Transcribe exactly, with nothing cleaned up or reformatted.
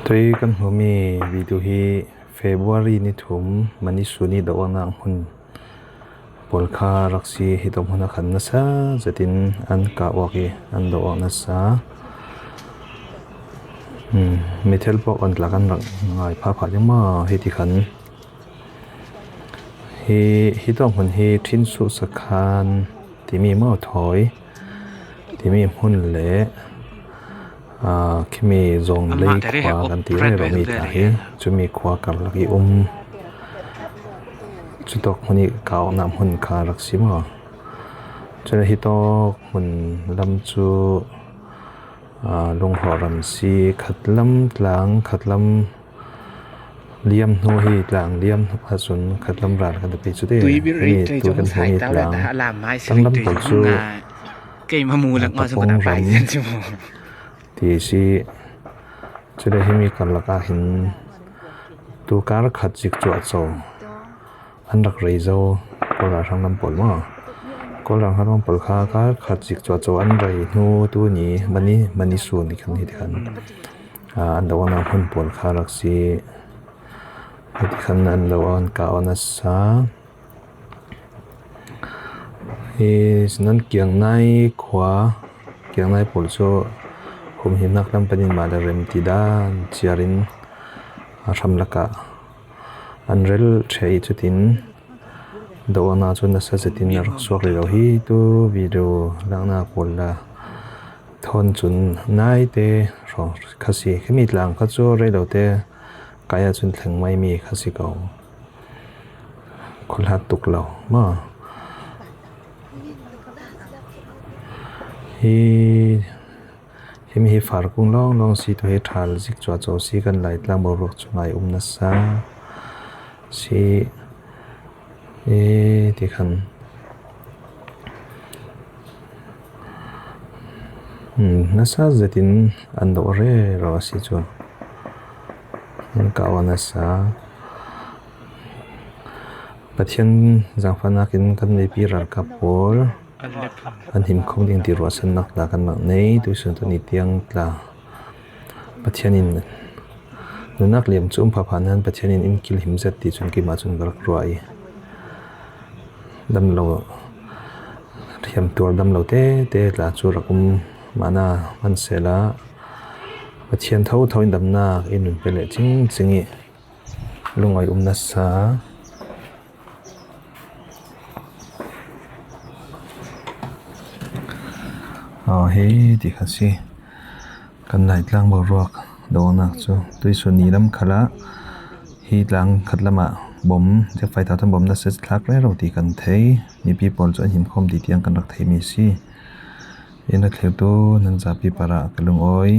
Tui kan hmuhmi video hi February ni thum, Manisu ni dohawkna hmun pawl kha rak si. Hitawk hmuna khan nasa zetin an kah awk i an dohawk nasa. Hmm, mithel pawh on tlak an rak ngai phapha ding maw hiti khan. Hi, hitawk hmun hi Thinsuh Sakhan timi maw thawi timi hmun leh, aa, khimi Zawnglei khua kan ti rero mi ta hi. Chumi khua karlak i um. Chutawk hmun i kah awkna hmun kha rak si maw. Chule hitawk hmun lam chu, aa, Lunghawh ram si, khatlam tlang, khatlam liam hnu hi tlang liam hnu kha sun khatlam ral kan ti chu te. Tui birri hei, tui tu kan hmuh hi tlang, tanglam pawl chu keima mu lak ma sun kan pai zen chu. Ti si. Chule himi karlak ah hin tu kar khat zik chuah cho an rak rei zo. Kawl ralhrang lam pawl maw, Kawl ralhrang lam pawl kha kar khat zik chuah cho an rei hnu tu ni mani, Manisu ni khan hiti khan, aa, an dohawkna hmun pawl kha rak si. Hiti khan an dohawk, an kah awk nasa. Hi nan Kiangnai khua, Kiangnai pawl chu humhimnak lam panin mah le remti dan ciarin a hram lakah an rel ṭheh i chutin dohawkna chu nasa zetin a rak suak leh lo hi. Tu video lakna kul la thawn chun naite hrawng kha si. Khimi tlang kha chu rei lo te kai ah chun thleng mai mi kha si ko. Khualhat tuk lo maw. Hi, himi hi farkung lawnglawng si, tu hi ṭhal zik chuah cho si, kan Laitlang boruak chu ngai um nasa si. E, ti khan. Hmm, nasa zetin an doh rero a si chu. An kah awk nasa. Pathian zangfahnakin kan mipi ralkap pawl an himkhawm ding ti ruahsannak tla kan rak nei. Tuisun tu ni tiang tla Pathian in nunnak liam cu um phapha nan Pathian in in kilhim zet ti cun keimah cun ka rak ruah i, damlo, hriamtuar damlo tete tla cu rak um mahna hmansehla Pathian thotho in damnak in nun pe leh cingcing i lungawi um nasa. Aw, hei ti kha si. Kan Laitlang boruak dohnak cu tuisun ni lam khalah hi tlang khat lamah bom, Jet Fighter thawn bom nasa thlak rero ti kan thei. Mipi pawl cu an himkhawm ti tiang kan rak theimi si. In rak thlirtu nan zapi parah ka lungawi.